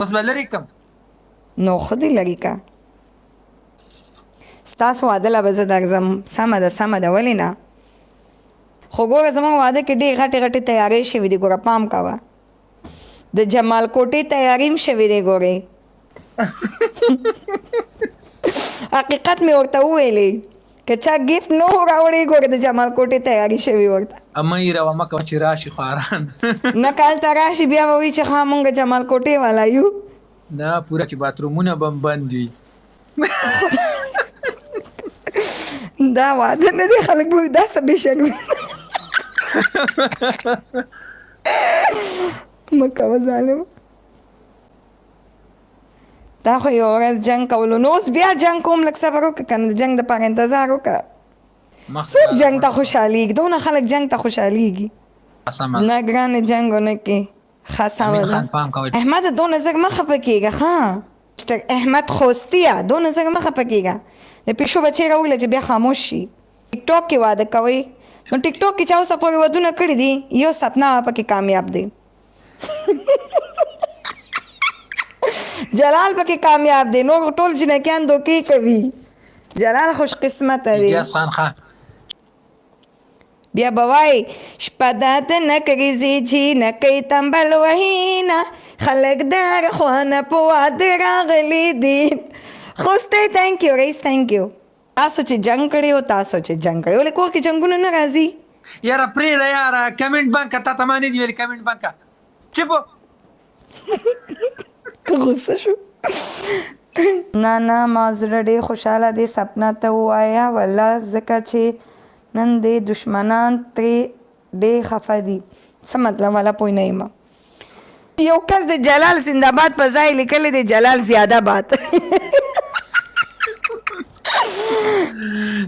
اوس به لرې کم. نو خو دې لرې که. ستاسو واده له به زه درځم. سمه ده سمه ده، ولې نه. خو ګوره زموږ واده کې ډېر غټې غټې تیارۍ شوې دي، ګوره پام کوه. د جمال کوټې تیاري هم شوې دی ګورې. حقیقت مې ورته وویلې، که چا ګیفټ نه و راوړی ګوره د جمال کوټې تیاري شوې ورته. مه یې راوه مه کوه چې راشي خواران. نه که هلته راشي بیا به وایي چې ښه مونږ جمال کوټې والا یو. نه پوره چې باترومونه به هم بند وي. دا واده نه دی، خلک به وایي دا څه بې شرمي ده. مه کوه ظالمه. تا خو یو ورځ جنگ کولو نو اوس بیا جنگ کوم، لږ صبر وکړه کنه، د جنگ دپاره انتظار وکړه. څوک جنگ ته خوشحالیږي؟ دونه خلک جنگ ته خوشحالیږي. نه ګرانې جنګ ونه کې. ښه سمه ده. احمده دونه زر مه خفه کېږه. ښه احمد خوستیه دونه زر مه خفه کېږه، د پیشو بچی راوړله چې بیا خاموش شي. ټیک ټاک کې واده کوئ نو ټیک ټاک کې چا اوسه پورې ودونه کړي دي؟ یو سپنا پکې کامیاب دی، جلال پکې کامیاب دی، نور ټول جنکیان دوکې کوي. جلال خوش قسمته دی. الیاس خان ښه. بیا به وایي شپه ده د نکریزې جینکۍ تنبل وهینه، خلک د هر خوا نه په واده راغلي دي. خوستی ثانک یو رئیس، ثانک یو. تاسو چې جنگ کړی او تاسو چې جنگ کړی، ولې کور کې جنگونه نه راځي؟ یاره پرېږده یاره، کمنټ بند که، تا ته ما نه دي ویلي کمنټ بند که. چپ. غوسه شو. نه نه ما زړه ډېر خوشحاله دی. سپنا ته ووایه والله، ځکه چې نن دې دشمنان ترې ډېر خفه دي. څه مطلب والا پوه نه یم. یو کس د جلال زنده‌باد په ځای لیکلی دی جلال زیاده باد.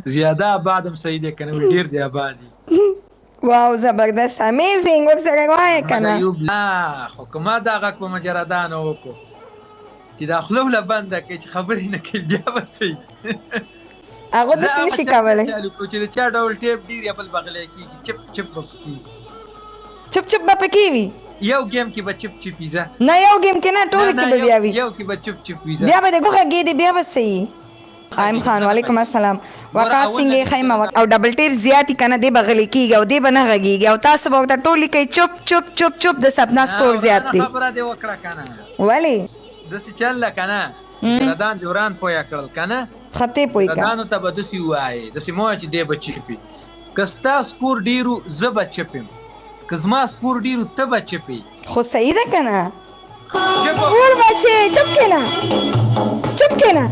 زیاده آباد هم صحیح دی کنه، ډیر دی آبادی. واو زبردست، امیزینګ. ورسره وایه کنه. ایوب لا خو که ما دا غږ په مجردانو وکړو چې دا خوله وله بنده کړي چې خبرې نه کوي، بیا به څه وي؟ هغه داسې نشي کولی. چالو کړو چې د چا ډول ټیپ ډیر یا بل به غلی کېږي، چپ چپ به پکې وي. چپ چپ به پکې وي. یو ګیم کې به چپ چپ وي. ځه نه یو ګیم کې نه، ټولو کې به بیا وي. یو کې به چپ چپ وي. بیا به د ګوښه ګېدې، بیا به څه وي؟ قایم خان وعلیکم السلام. وقاص څنګه خیمه او ډبل ټیپ زیاتی کنه، دی به غلی کیږي او دی به نه غږیږي او تاسو به ورته ټول لیکئ چپ چپ چپ چپ. د سپنا سکور زیات دی. خبره دې وکړه کنه. ولی داسې چل ده کنه، ردان دې وران پوهه کړل کنه. خطې پوه که. ردانو ته به داسې ووایې، داسې مه وایه چې دی به چپ وي. که ستا سکور ډېر و زه به چپ یم، که زما سکور ډېر و ته به چپ یې. خو صحیح ده کنه. ور بچې چپ کېنه، چپ کېنه.